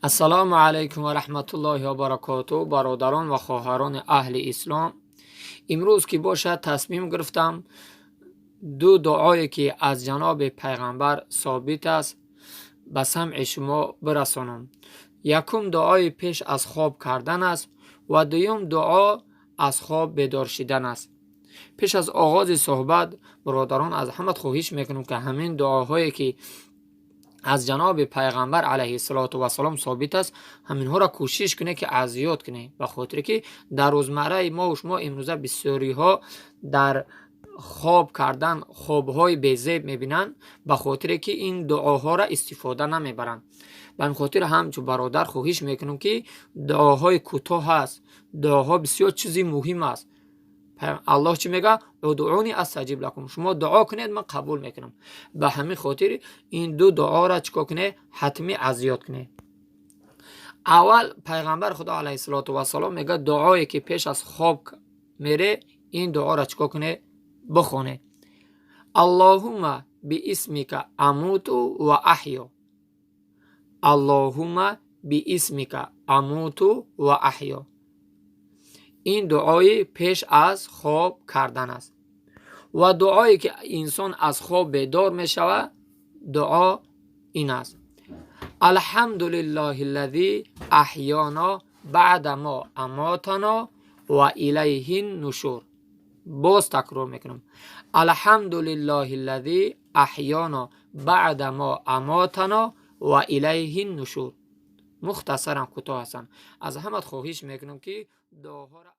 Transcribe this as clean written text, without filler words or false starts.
Ассалому алайкум ва раҳматуллоҳи ва баракоту, бародарон ва хоҳарони аҳли ислом. Имрӯз ки бошад, тасмим гирифтам ду дуое, ки аз ҷаноби пайғамбар собит аст, ба самъи шумо бирасонам. Якум дуои пеш аз хоб кардан аст ва дуюм дуо аз хоб бедор шидан аст. Пеш аз оғози суҳбат, бародарон, аз ҳамат хоҳиш мекунам, ки ҳамин дуоҳое, ки аз ҷаноби пайғамбар алайҳиссалоту вассалом собит аст, ҳаминҳоро кӯшиш кунед, ки аз ёд кунед, ба хотире ки дар рӯзмарраи мову шумо имрӯза бисёриҳо дар хоб кардан хобҳои безеб мебинанд, ба хотире ки ин дуоҳоро истифода намебаранд. Ба ҳамин хотир ҳамчун бародар хоҳиш мекунам, ки дуоҳои кӯтоҳ аст, дуоҳо бисёр чизи муҳим аст. Аллоҳ чӣ мегӯяд? Удъуни астаҷиб лакум, шумо дуо кунед, ман қабул мекунам. Ба ҳамин хотир ин ду дуоро чӣ кор кунед? Ҳатмӣ аз ёд кунед. Аввал пайғамбар худо алайҳиссалоту вассалом мегӯяд: дуое ки пеш аз хоб мере, ин дуоро чӣ кор кунед? Бихонед. Аллоҳумма биисмика амуту ва аҳё, аллоҳумма биисмика амуту ва аҳё. Ин дуои пеш аз хоб кардан аст. Ва дуое ки инсон аз хоб бедор мешавад, дуо ин аст: алҳамду лиллоҳи аллазӣ аҳёно баъда мо амотано ва илайҳи нушур. Боз такрор мекунам: алҳамду лиллоҳи аллазӣ аҳёно баъда мо амотано ва илайҳи нушур. Мухтасаран, кӯтоҳ ҳастанд. Аз ҳамат хоҳиш мекунам, ки дуоҳоро